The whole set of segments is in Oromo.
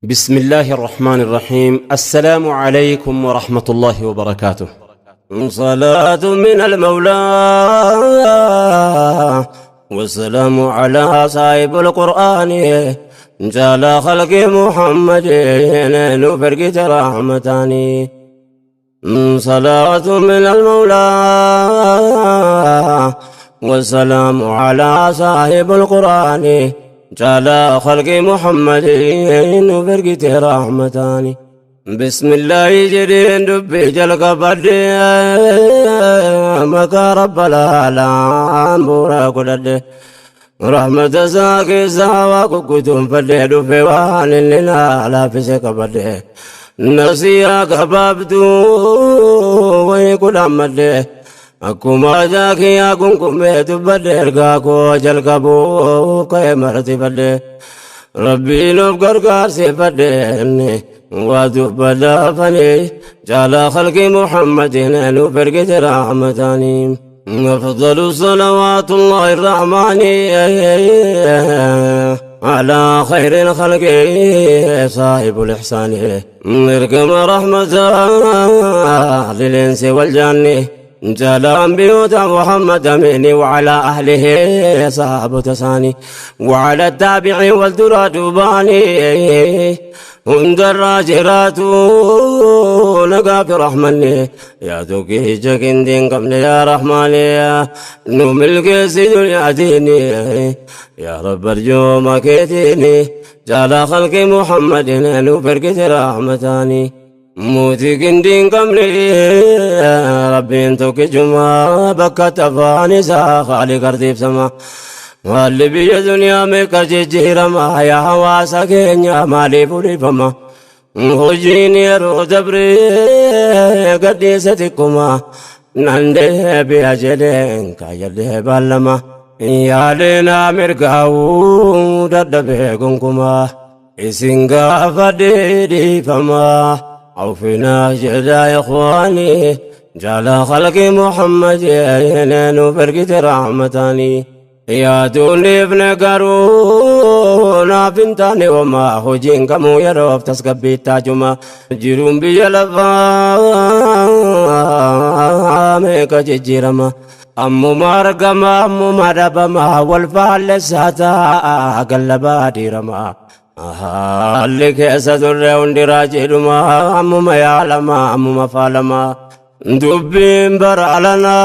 بسم الله الرحمن الرحيم. السلام عليكم ورحمة الله وبركاته. صلاة من المولى والسلام على صاحب القرآن جال خلق محمد نفرقت رحمتاني. صلاة من المولى والسلام على صاحب القرآن جال خلق محمد نفرقت رحمتاني. بسم الله جرين دبي جلق بدي مكا رب العالم بورا قدد رحمة ساكي ساوا كتم فدي دفي وان لنا لا في سكبدي نسيا كبابتو ويكل أمدي أكما جاكي أكون كميت بدي رقاكو جلقبو كيمرتي بدي ربي نفقر قارسي بدي وادب فني جعل خلق محمد نفرقت رحمتاني. أفضل صلوات الله الرحمن على خير الخلق صاحب الإحسان اركم رحمة للإنس والجن جعل بيوت محمد مني وعلى أهله صاحب تساني وعلى التابع والدرات باني هند الراجرات لقى في رحمني يا توكي جاكين دين قبل يا رحمن يا نوم الكيس دنيا ديني يا رب ارجو ما كيتيني جعل خلق محمد نفرقت رحمتاني. موتي كندين قمري ربي انتوك جمع بكا تفاني ساخالي قردي بسما واللي بي دنيا ميكا جيجيرما يا حواسا كينيا مالي بولي فما خجيني رو دبري قديستكما نندي بيجلين كايلي بالما يا لنا مرقاو ددبي كنكما إسنقا فديدي فما عوفنا جدا يا إخواني جعل خلق محمد نفرقت رحمتاني. يا دوني ابن قارونا بنتاني وما خجين كمو يروف تسقبي تاجما جرون بيلفا ميكا جيرما أمو مارقما أمو ماربما والفعل ساتا قلبا ديرما اللي كيسة الرون دراجلما أمو ما يعلما أمو ما فالما دبين برعلنا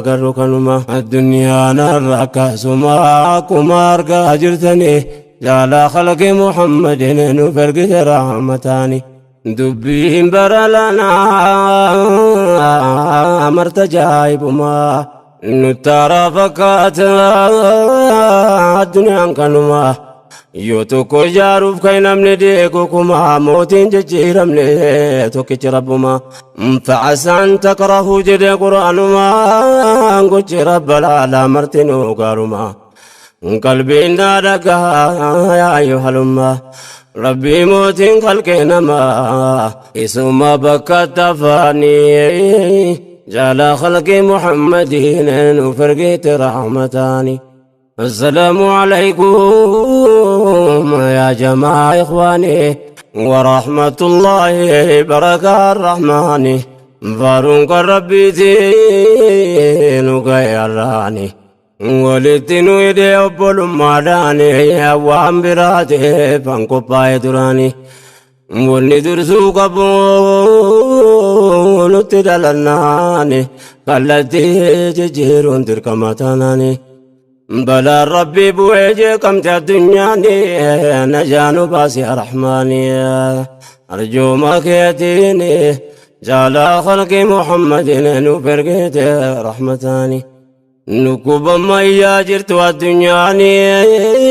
قرقنما الدنيا نركا سما كمار قاجرتني جعل خلق محمد نفرق رحمتاني. دبين برعلنا مرتجايبما نترى فكات الدنيا كنما يوتوكو جاروف كي نمني ديكوكما موتين ججيرمني توكي ربما فعسى أن تكرهوا جدي قرآن ما قج رب العالى مرتنو قارما قلبي نادك يا أيها الأمة ربي موتين خلقنا ما اسم بكى تفاني جعل خلق محمد وفرقت رحمتاني. السلام عليكم يا جماعة إخواني ورحمة الله بركة الرحمن فارونك ربي دينك يا راني ولدتنو يدي أبول ماداني وام براتي فانكو باي دراني ولدرسو قبول تدلناني قلتي ججيرون تركمتاناني بلا ربي بوجه كم الدنيا نجان باسي رحماني أرجو ما كيتيني جعل خلق محمد نفرقت رحمتاني. نكوب ما ياجرت الدنيا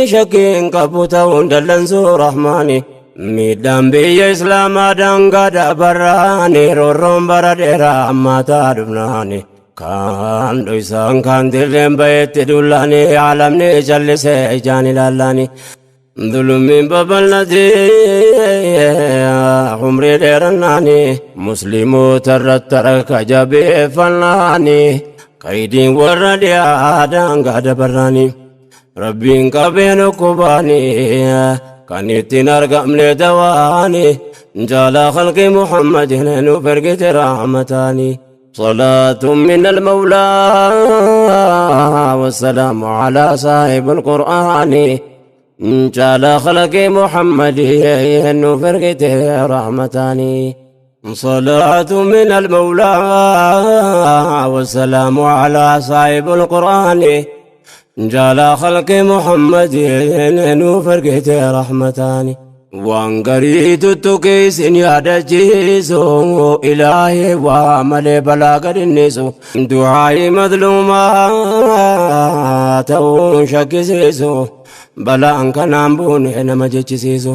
شكين كبوتا وندلنسو رحماني ميدان بي إسلام دانغا دبراني رورم برديرا ما تدفناني كان دويسان كان دلين بيت دولاني عالمني جلسي جاني لالاني ظلمين ببلدي عمري ديرناني مسلمو ترترك جبي فناني قيدين وردي آدان قاد براني ربين قبين كوباني. Kan ittiin argamne dawaani jaalaa khalqi Muhammadin nuuf ergite rahmataani. صلاة من المولى والسلام على صاحب القرآن جعل خلق محمد نفرقته رحمتاني. صلاة من المولى والسلام على صاحب القرآن جعل خلق محمد نفرقته رحمتاني. Waan gariitu tukeessin yaadachiisu ilaahee waa malee balaa gadinnisu du'aayi madluumaa ta'uun shakkisiisu balaan kanaan buune nama jechisiisu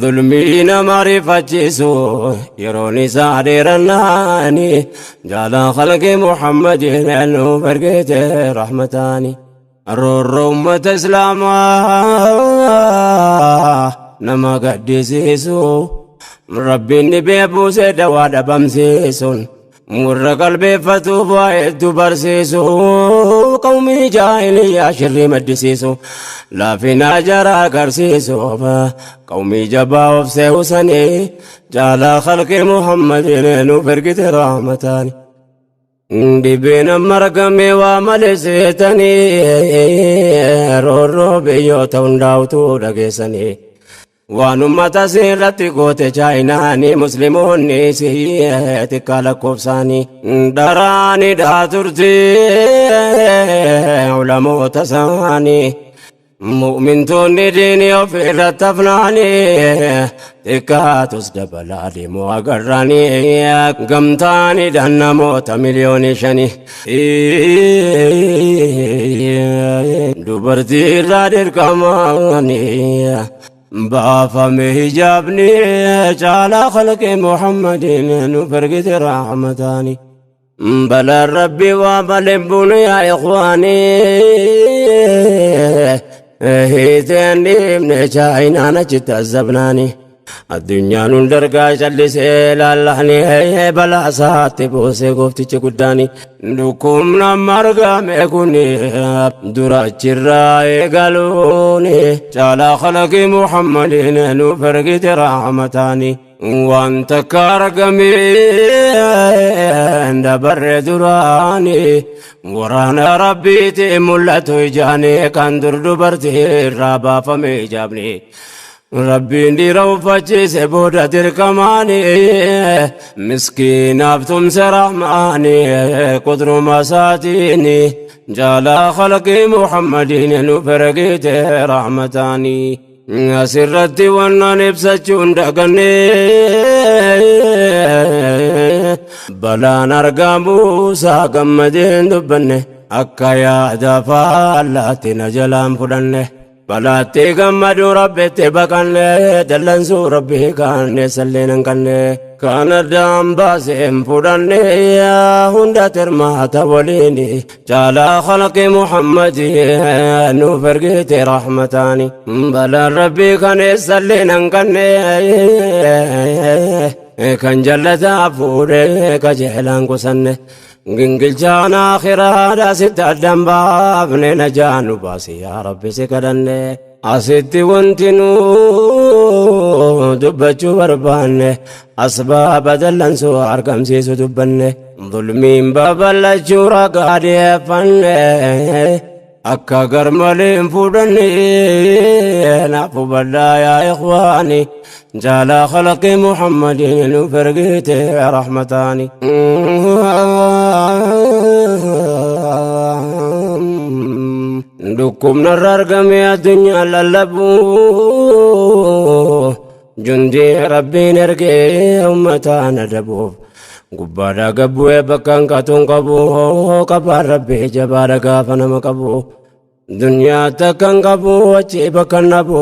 dhulmii nama rifachiisu yeroon isaa dheerannaani jaalaa khalqi Muhammadin nuuf ergite rahmataani. Roorroo ummata Islaamaa nama gaddisiisu Rabbiin dhibee buusee dawaa dhabamsiisuun warra qalbeeffatuuf waa hedduu barsiisu qawmii jaahiliyyaa shirrii maddisiisu laafina jara agarsiisuuf qawmii jabaa of seewsanii jaalaa khalqi Muhammadin nuuf ergite rahmataani. Dhibeen amma argame waa malee seetanii roorroo biyyoota hundaa'utu dhageessanii. Waan ummata irratti goote Chaayinaanii musliimoonni xiqqaa lakkoofsaanii daraanii dhaa turte ulamoota isaanii mu'mintoonni diinii of irratti hafnaanii xiqqaatus dabalaa deemuu agarraanii gamtaanii dhaan namoota 5,000,000 dubartii irraa dirqamaanii baafame hijaabni caalaa khalqi Muhammadin nuuf ergite rahmataani. Balaan Rabbii waa malee buune yaa ikhwaanii hiiteen dhiibne Chaayinaan achitti azabnaani. Addunyaan hundargaa callisee laallahni balaa isaatti buusee gooftichi guddaani. Dhukkubni amma argame kun dura achirraa eegaluuni caalaa khalqi Muhammadin nuuf ergite rahmataani. Waan takka argame dabarre duraani waraana Rabbiiti mul'atu ijaani kan dur dubartii irraa baafame hijaabni. Rabbiin dhiira uffachiise booda dirqamaani miskiinaaf tumse rahmaani qudruma isaatiini jaalaa khalqi Muhammadin nuuf ergite rahmataani. Asirratti wannan ibsachuun daganne balaan argamuusaa gammadeen dubbanne akka yaada faallaatti na jalaan fudhanne. Balaatti gammaduu Rabbitti baqanne dallansuu Rabbii kaanne salleen hin qabne kan addaan baaseen fudhanne hunda tirmaata waliin caalaa khalqi Muhammadin nuuf ergite rahmataani. Balaan Rabbii kan eessalleen hin qabne kan jallataa fuudhee qajeelaan qusanne gingilchaan akhiraadha sitti addaan baafne najaa nu baasi yaa Rabbi si kadhanne. Asitti wanti nu dubbachuu barbaanne asbaaba dallansuu argamsiisu dubbanne dhulmiin babal'achuu ragaa dhiyeeffanne akka garmalee hin fudhanne naaf hubadhaa yaa ikhwaani jaalaa khalqi Muhammadin nuuf ergite rahmataani. Dhukkubni irra argame addunyaa lallabu jundii Rabbiin ergee uummataan adabuuf gubbaadhaa gabbu'ee bakka hanqatuun qabu qabaan Rabbii jabaadha gaafa nama qabu dunyaa takka hin qabu achi bakka hin dhabu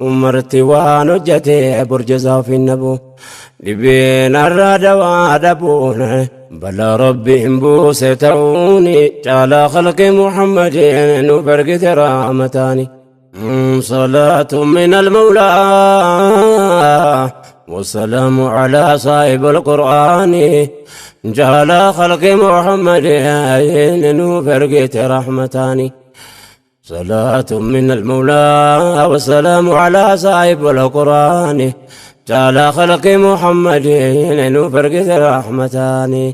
umarti waan hojjete burjasaa ofiin dhabu dhibeen har'a dawaa dhabuun balaa Rabbiin buuse ta'uun caalaa khalqi Muhammadin nuuf ergite rahmataani. صلاة من المولى والسلام على صاحب القرآن جعل خلق محمد نوف رحمتاني. صلاة من المولى والسلام على صاحب القرآن جعل خلق محمد نفرق رحمتان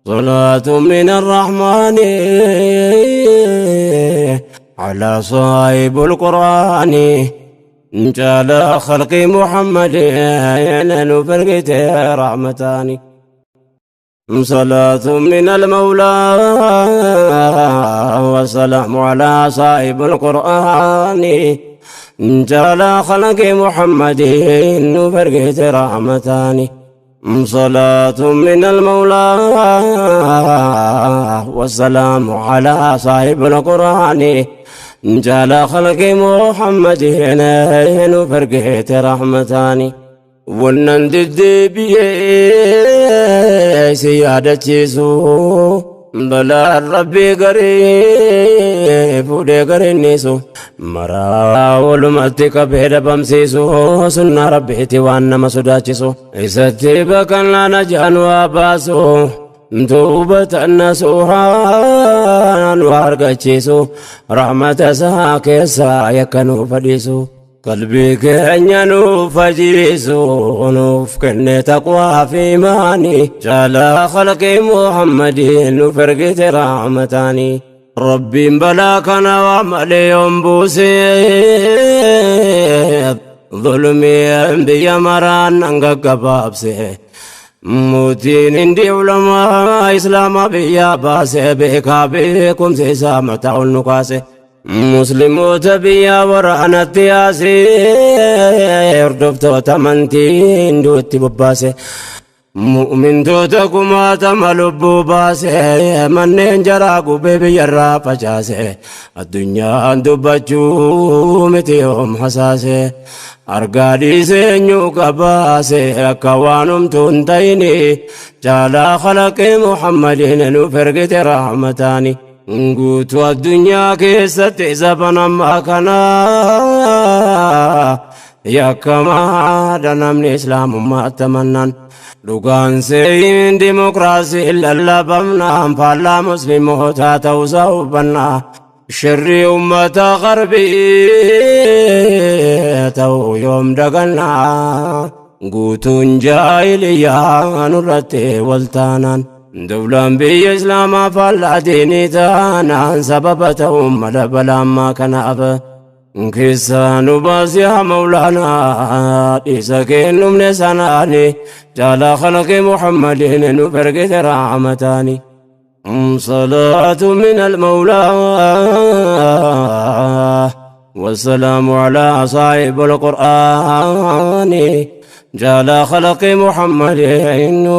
صلاة من الرحمن على صاحب القرآن جعل خلق محمد نفرق رحمتان صلاة من المولى والسلام على صاحب القرآن جعل خلق محمد نفرقت رحمتان صلاة من المولى والسلام على صاحب القرآن جعل خلق محمد نفرقت رحمتان ونن deddeebi'ee si yaadachiisu balaan rabbii garii fuudhee garinniisu maraa walumatti qabee dhabamsiisu sunnaa rabbiiti waan nama sodaachisu isatti baqannaa najaan waa baasu توبة نصوحا وارغچيسو رحمة isaa keessa yakka nuuf fadhiisu qalbii keenya nuuf fajiisu nuuf kenne taqwaa fi imaanii caalaa khalqii Muhammadin nuuf ergite rahmataanii Rabbiin balaa kana waa malee yoon buuse zulmiin biyya maraan nan gaggabaabse mootiin hindi ulamaa islaamaa biyya baase beekaa beekumsa isaa mataa ol nu kaase musliimoota biyya waraanatti yaase hordoftoota amantii hinduutti bobbaase mu'mintoota kumaatama lubbuu baase manneen jaraa gubee biyyarraa facaase addunyaan dubbachuu miti yoom hasaase argaa dhiisee eenyu qabaase akka waan humtuu hin ta'ini caalaa khalaqee Muhammadiin nuuf ergite rahmataani guutuu addunyaa keessatti zaban ammaa kana yakkamaadha namni islaamummaatti amannaan dhugaan seeyin dimokiraasii lallabamnaan faallaa muslimootaa ta'uusaa hubannaa shirrii ummata qarbii ta'uu yoom dagannaa guutuun jaahiliyyaa nurratti wal taanaan dawlaan biyya islaamaa faallaa diinii taanaan sababa ta'uun mala balaammaa kanaaf keessaa nu baasi yaa mawlaanaa dhiisa kennumne sanaani jaalaa khalqi Muhammadiin nuuf ergite rahmataani صلاة من المولى والسلام على صاحب القرآن جال خلق محمد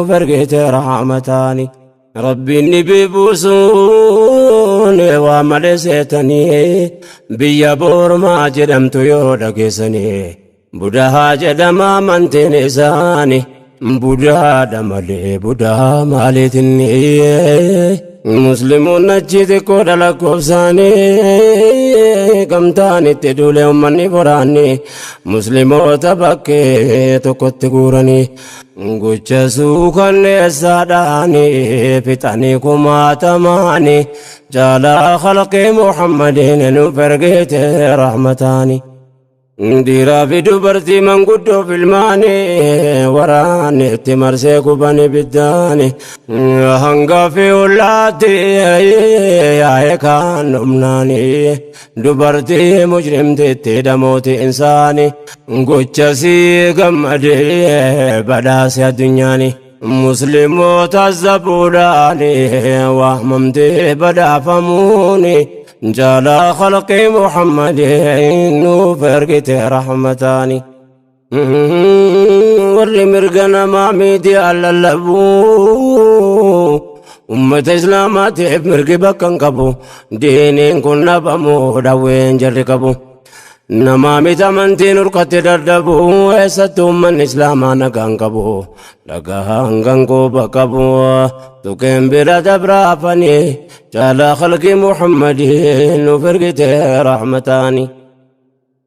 فرقت رحمتان ربي النبي بوسون وملستني بيا بورما جدمت يودكسني بدها جدما منتين إساني budaadha malee budaa maaliitinni musliimoonni achi xiqqoodha lakkoofsaanii gamtaan itti duule uummanni boraanni musliimoota bakkee tokkotti guuranii gocha suukanneessaadhaanii fixanii kumaatamaanii jaalaa khalqii Muhammadiin nuuf ergite rahmataanii. Dhiiraa fi dubartii manguddoo filmaanii waraanni itti marsee gubanii biddaani hanga fi ollaatti yaa'ee kaan dhumnaanii dubartii mujrimtitti dhamooti insaani gocha sii gammadee badhaase addunyaani musliimoota zabuudhaani waamamtee badhaafamuuni جالا خلق محمد فرقت رحمتاني warri mirga namaa miidiyaa lallabu ummata islaamaatiif mirgi bakka hin qabu diiniin kun dhabamu dhawween jarri qabu namaa miti amantiin urkatti dadhabu eessatti ummanni islaamaa nagaan qabu dhagaan gangooba qabu tuqeen bira dabraafanii jaalaa khalqii Muhammadiin nuuf ergite rahmataani.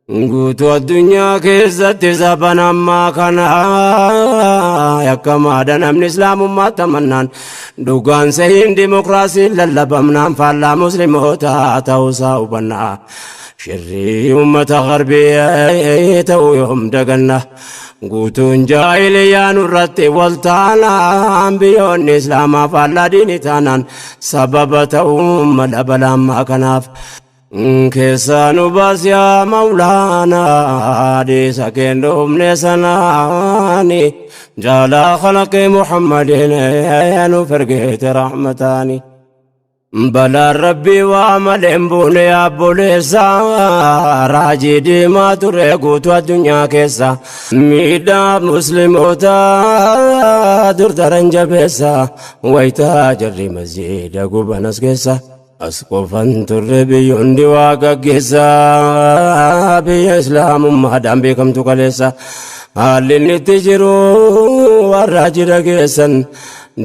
Guutuu addunyaa keessatti saban ammaa kana yakkamaadha namni islaamummaa tamannaan dhugaan sehiin dimokiraasiin lallabamnaan faallaa musliimoota ta'uusaa hubannaa. Shirrii uummata garbii ta'uu yoom daganna. Guutuun jaahiliyaa nurratti wal taanaan biyyoonni islaamaa faallaa diinii taanaan sababa ta'uu mala balaa kanaaf. Keessaa nu baas yaa Mawlaanaa dhiisa kennuufne sanaani jaalaa khalaqii Muhammadin nu fergeete rahmataani. Balaan rabbii waa malee hin buune obboleessa raajii diimaa ture guutuu addunyaa keessa miidhaa musliimoota dur daran jabeessa wayitaa jarri masjiida gubanas keessa. As qofan turre biyyoonni waa gaggeessa biyya islaamummaadhaan beekamtu kaleessa haalli inni itti jiru warra jira geessan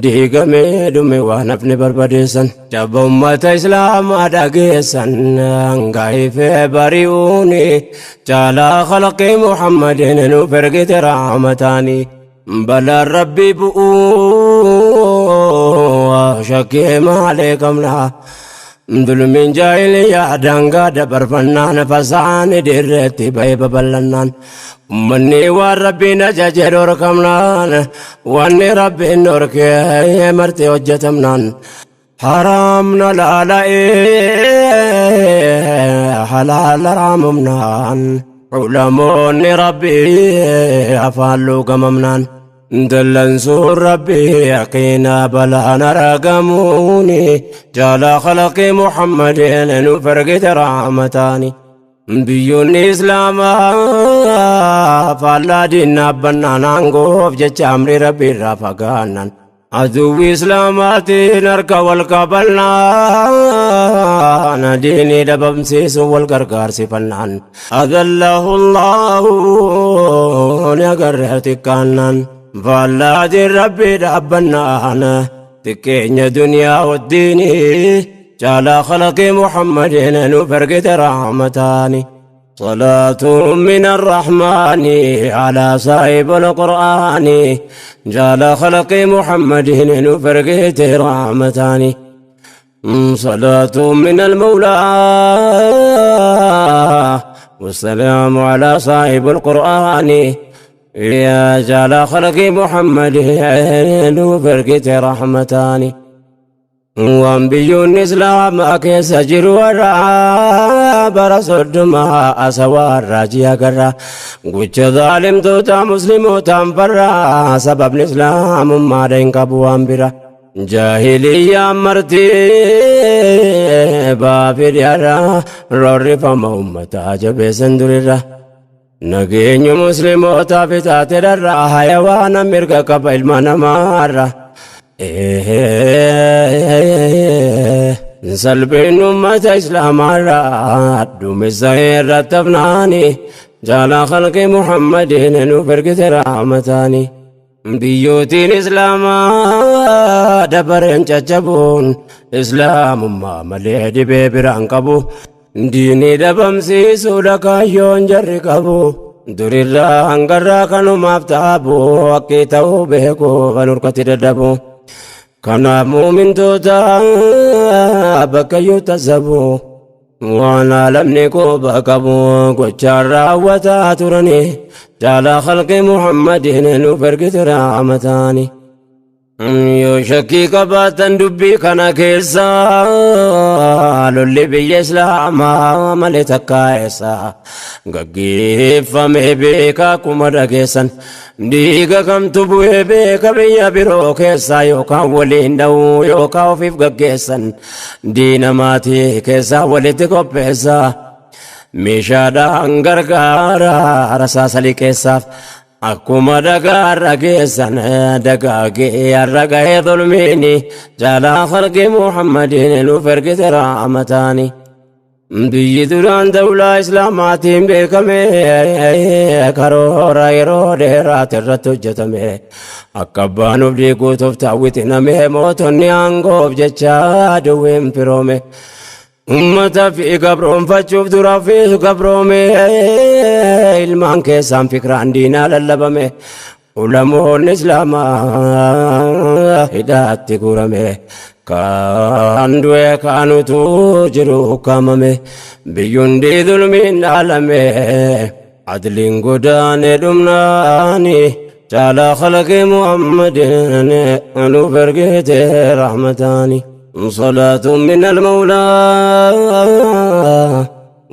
diigamee dhume waan hafne barbadeessan jabba ummata islaamaa dhageessan hangaifee bari'uuni caalaa khalaqii Muhammadin nuuf ergite rahmataanii. Balaan rabbii bu'uu shakkii maalee qabna. Dulmiin jaahiliyaa daangaa dabarfannaan fasaani dirreetti ba'ee babal'annaan ummanni waan rabbiin ajaje dhorkamnaan wanni rabbiin dhorkee marti hojjetamnaan haraamna laala'ee halaal haraamumnaan ulamoonni rabbii afaan luugamamnaan dallansuun rabbii yaqiina balaan argamuuni jaalaa khalaqii Muhammadin nu fergite rahmataani. Biyyoonni islaamaa faallaa diinaa bannaan aangoof jecha amri rabbii irraa fagaannan aduwwi islaamaatiin harka wal qabannaan diinii dhabamsiisuun wal gargaarsifannaan adallahu Allahu ni agarree xiqqaannaan faallaa diin rabbii dhaabbannaan xiqqeenya duniyaa waddiinii jaalaa khalaqii Muhammadin nu fergite rahmataani. صلاة من الرحمن على صاحب القرآن جال خلق محمد نفرقت رحمتان صلاة من المولى والسلام على صاحب القرآن يا جال خلق محمد نفرقت رحمتان. Waan biyyoonni islaamaa keessa jiru warra bara 30 asawaa raajii agarra gocha zaalimtoota muslimootaan farra sababni islaamummaadha hin qabu waan bira jaahiliyyaan marti baafidhiarra roorrifama ummataa jabeessan durirra nageenyu muslimootaaf itaate dharra hayawaana mirga qaba ilma namaarra. Salphiin uummata islaamaarraa duumessa irratti hafnaani jaalaa khalqii Muhammadin nuuf ergite rahmataani. Biyyootiin islaamaa dabareen caccabuun islaamummaa malee dhibee biraan qabu. Diinii dhabamsiisuudha kaayyoon jarri qabu. Durirraa hangarraa kanumaaf taabu akki ta'uu beeku kan hurkatti dadhabu. Kanaaf muumintoota bakka iyyuu tasabu waan alamni quba qabu gochaan raawwataa turani jaalaa khalqii Muhammadin nuuf ergite rahmataani. Yoo shakkii qabaatan dubbii kana keessa lolli biyya islaamaa malee takkaa eessa gaggeeffame beeka akkuma dhageessan dhiiga kamtu bu'ee beeka biyya biroo keessa yookaan waliin dha'uu yookaan ofiif gaggeessan diina maatii keessaa walitti qopheessa meeshaadhaan gargaara rasaasa liqeessaaf. Akkuma dhagaarra geessan dagaagee har'a gahee zulmiini jaalaa khalqii Muhammadin nuuf ergite rahmataani. Biyyi duraan dawlaa islaamaatiin beekame karoora yeroo dheeraati irratti hojjetame akka abbaan of diiguutuuf taawwitiname mootonni aangoof jecha duwween firoome. Ummata fi gabroonfachuuf dura fi gabroome ilmaan keessaan fikraan diinaa lallabame ulamoonni islaamaa hidhaatti guurame kaan du'e kaanutu jiru ukkaamame biyyundi zulmiin dhaalame adliin godaane dhumnaani caalaa khalaqee Muhammadin nuuf ergite rahmataani. صلاة من المولى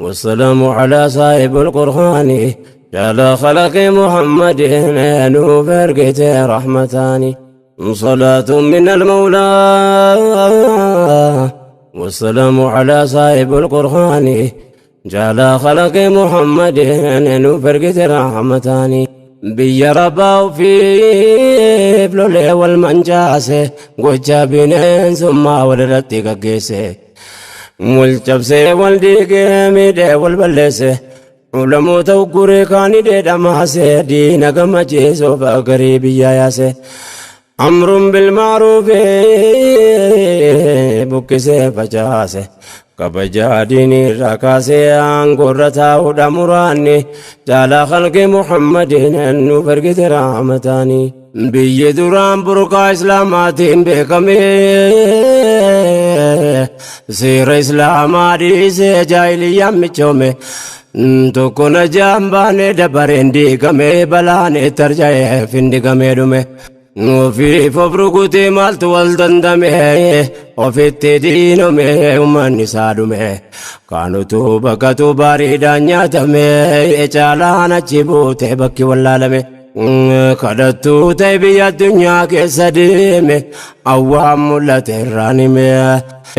والسلام على صاحب القرآن على خلق محمد نوفرقت رحمتان. صلاة من المولى والسلام على صاحب القرآن على خلق محمد نوفرقت رحمتان. Biyya rabbaa ofiif lolee wal mancaase gocha bineensummaa walirratti gaggeesse wal cabsee wal diigee miidhee wal balleesse ulamoota ugguree kaanii dheedhamaase diina gammachiisuuf garii biyya yaase amruun bilmaaruufi buqqisee facaase kabajaa diinii irraa kaasee aangoorra taa'uudha muraanni caalaa khalqi Muhammadin nuuf ergite rahmataani. Biyyi duraan burqaa islaamaatiin beekame seera islaamaa dhiisee jaahiliyyaan michoome tokko najaan baane dabareen diigame balaan itti arja'ee findigamee dhume. Ofiif of rukutee maaltu wal dandame ofitti diinome uummanni isaa dhume kaanutu bakkatu bareedaan nyaatame caalaan achi buute bakki wallaalame kadhattuu ta'e biyya addunyaa keessa deeme awwaan mul'ate irraan hime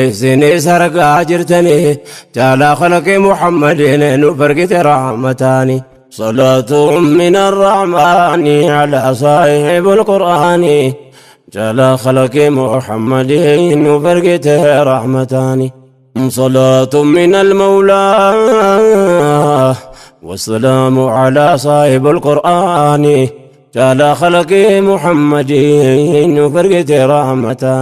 isinis argaa jirtanii caalaa khalaqee Muhammadin nuuf ergite rahmataani. صلاة من الرحمن على صاحب القرآن جل خلق محمد وفرقته رحمتان. صلاة من المولى والسلام على صاحب القرآن جل خلق محمد وفرقته رحمتان.